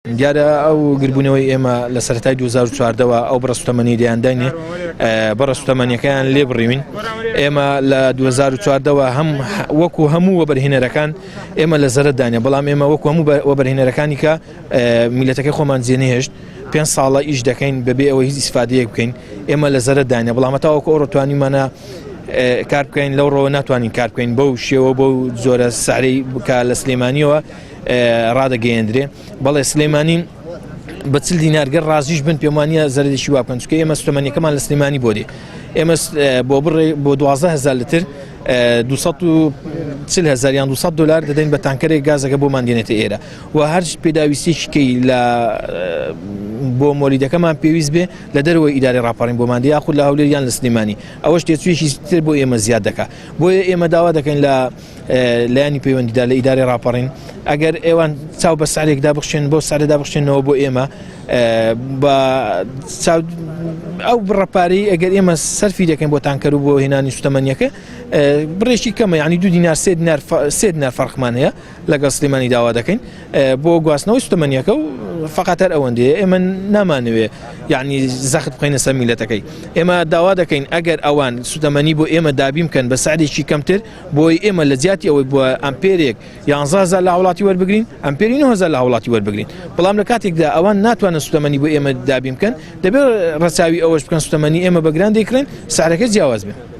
دیارە ئەو گربوونەوەی ئێمە لە سەرەتای 2014 ەوە ئەو بڕە سوتەمەنی دەیانداینێ بڕە سوتەمەنیەکەیان لێ بڕیوین ئێمە لە 2014ەوە هەم وەکو هەموو وەبەرهێنەرەکان ئێمە لە زەرەدانە بەڵام ئێمە وەکو هەموو وەبەرهێنەرەکانی کە میلەتەکەی خۆمان جێنەهێشت پێ ساڵە ئیش دەکەین بەبێ ئەوە هیچ ئیسفادەیەک بکەین ئێمە لە زەرەدانە بەڵام تاوەکو ئەوڕۆ توانیمانە کار بکەین لەو ڕۆوە ناتوانین کار بکەین بەو شێوە بەو جۆرە سعرەی بکە لە سلێمانیەوە ڕادەگەیەندرێ بەڵێ سلێمانی بە چل دینار گەر ڕازیش بن پێم وانە زەرێکی وا بکەن چونکە ئێمە سوتەمەنیەکەمان لە سلێمانی بۆ دێ ئێمە بۆ بڕێ بۆ 12 هزار لتر 240 هزار یان 200 دلار دەدەین بە تانکەرێک گازەکە بۆمان دێنێتە ئێرە و هەر پێداویستێکی کەی لە بۆ مۆلیدەکەمان پێویست بێ لە دەرەوەی ئیداری ڕاپەڕین بۆمان دێ یاخود لە هەولێر یان لە سلێمانی ئەوەش تێچوویەکی تر بۆ ئێمە زیاد دەکات بۆیە ئێمە داوا دەکەین لە لایەنی پەیوەندیدار لە ئیدارەی ڕاپەڕین ئەگەر ئێوان چاو بە سعرێکدا بخشێن بۆ سعرێدا بخشێنەوە بۆ ئێمە بە ئەو بڕە پارەی ئەگەر ئێمە سەرفی دەکەین بۆ تانکەر و بۆ هێنانی سوتەمەنیەکە بڕێکی کەمە ینی دو دینار سێ دینار سێ دینار فەرقمان هەیە لەگەڵ سلێمانی داوا دەکەین بۆ گواستنەوەی سوتەمەنیەکە و فقط هەر ئەوەندەیە ئێمە نامانەوێ یعنی زەخت بخەینە سەر میلەتەکەی ئێمە داوا دەکەین ئەگەر ئەوان سوتەمەنی بۆ ئێمە دابین بکەن بە سعرێکی کەمتر بۆی ئێمە لە جیاتی ئەوەی بۆ ئەمپێرێک 11 هزار لە هاوڵاتی وەربگرین ئەمپێری 9 هزار لە هاوڵاتی وەربگرین بەڵام لە کاتێکدا ئەوان ناتوانن سوتەمەنی بۆ ئێمە دابین بکەن دەبێت ڕەچاوی ئەوەش بکەن سوتەمەنی ئێمە بەگران دەیکڕین سعرەکە جیاواز بێ.